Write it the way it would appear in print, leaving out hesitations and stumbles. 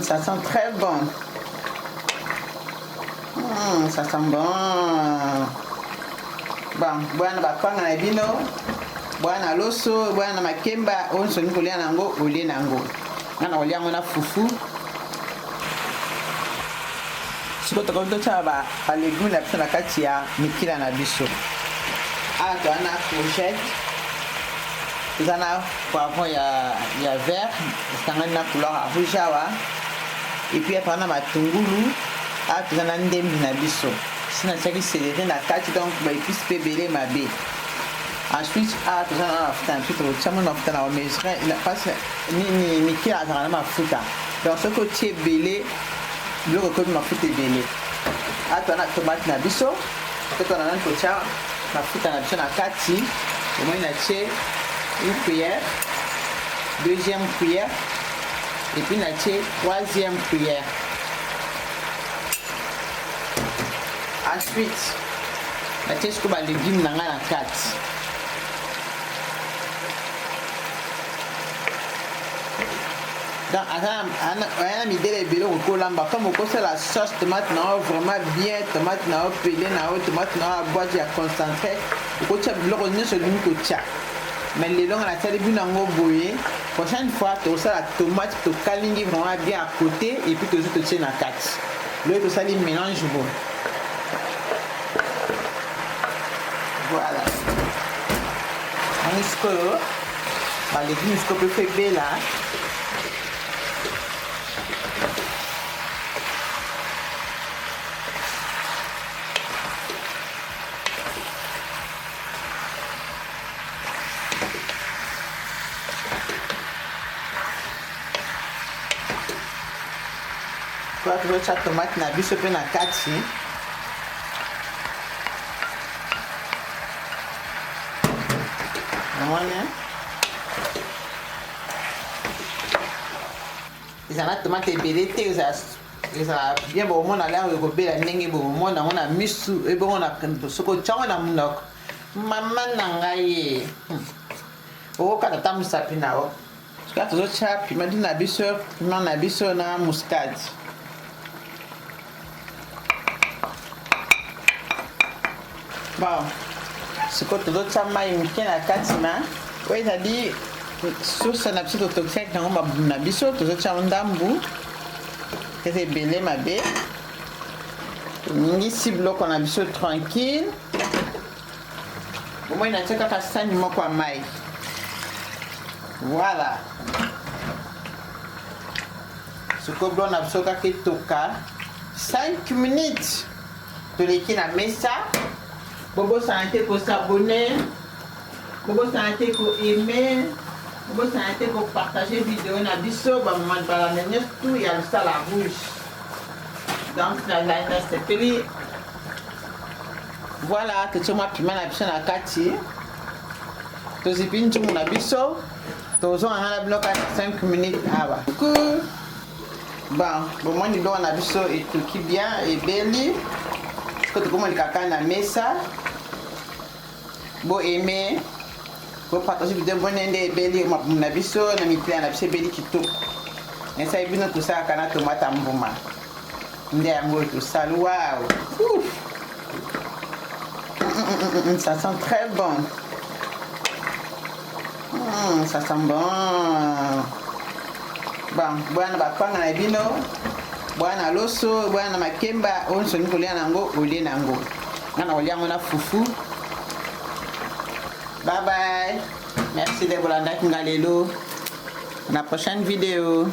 Ça sent très bon. Ça sent bon. Bon, bwana bakwanga na bino, bwana loso, bwana makemba, oyo nsoni kolia na yango, olie na yango. Nga na kolia yango na fufu. Sikoyo tokomi totya ba legume na biso na kati ya mikila na biso. Awa toza na courgette, toza na poivron ya vert esangani na couleur ya rouge awa, et puis toza na matungulu. Awa toza na ndembi na biso, si natiaki céleri na kati, donc ba épice mpe ebele mabe. Ensuite awa toza na mafuta na biso, tokotia mwa mafuta na komesure parce nini, mikila azalaka na mafuta, donc soki otie ebele biloko ekomi mafuta ebele. Awa toza na tomate na biso, mpe tona nani kotia mafuta na biso na kati. Omoni, natie une cuillère, deuxième cuillère, et puis natie troisième cuillère. Ensuite natie sikoyo balégume na ngai na kati. Donc aza na midele ebele, okoki kolamba comme okosala sauce tomate na yo vraiment bien, tomate na yo pele na yo, tomate na yo ya boîte ya concentré, okotia biloko nyonso olingi kotia. Mais lelo nga natiali bino yango boye. Prochaine fois tokosala tomate tokalingi vraiment bien à côté et puis tozwi totie na kati. Loyo tosali mélange boye. Voilà, ani sikoyo balégume sikoyo mpe fo ebela. Kwa tozotya tomate na biso mpe na kati. Namoni ezala na tomate ebele te, ezala bien. Bokomona lero ekobela ndenge bokomona yango na misu, ebongo soki otyango na monoko, mama na ngai, okokata ata mosapi na yo. Sikoyo tozotya piment na biso, piment na biso na muscade. Bon, sikoyo tozotya mai moke na kati na oyo ezali source na biso totokisaki yango mabumu na biso. Tozotya ndambu, eza ebele mabe. Toningisi biloko na biso tranquille. Bomoi natia kaka sani moko ya mai. Voilà, sikoyo biloko na biso kaka etoka 5 minutes, toleki na mesa. Bobosana te kos'abonner, bobosana te koaimer, bobosana te kopartager video na biso. Bamama balanda nyonso tu ya Losala Rouge. Donc nazali nasepeli. Voilà, totie mwa piment na biso na kati, tozipi nzungu na biso, tozonga nga na biloko ya 5 minutes awa. Bon, bomoni biloko na biso etoki bien, ebeli. Sikoyo tokomolika kaka na mesa. Bo aimer, bopartage video. Bone nde ebeli mabumu na biso na mikila na biso, ebeli kitoko. Esali bino tosalaka na tomate ya mbuma, nde yango oyo tosali. Wow, ça sent très bon. Ça sent bon. Bon, bwana bakwanga na bino, bwana loso, bwana makemba, oyo nsoni kolia na yango, olie na yango. Nga na kolia yango na fufu. Bye bye, merci de bolandaki nga lelo. Na prochaine vidéo.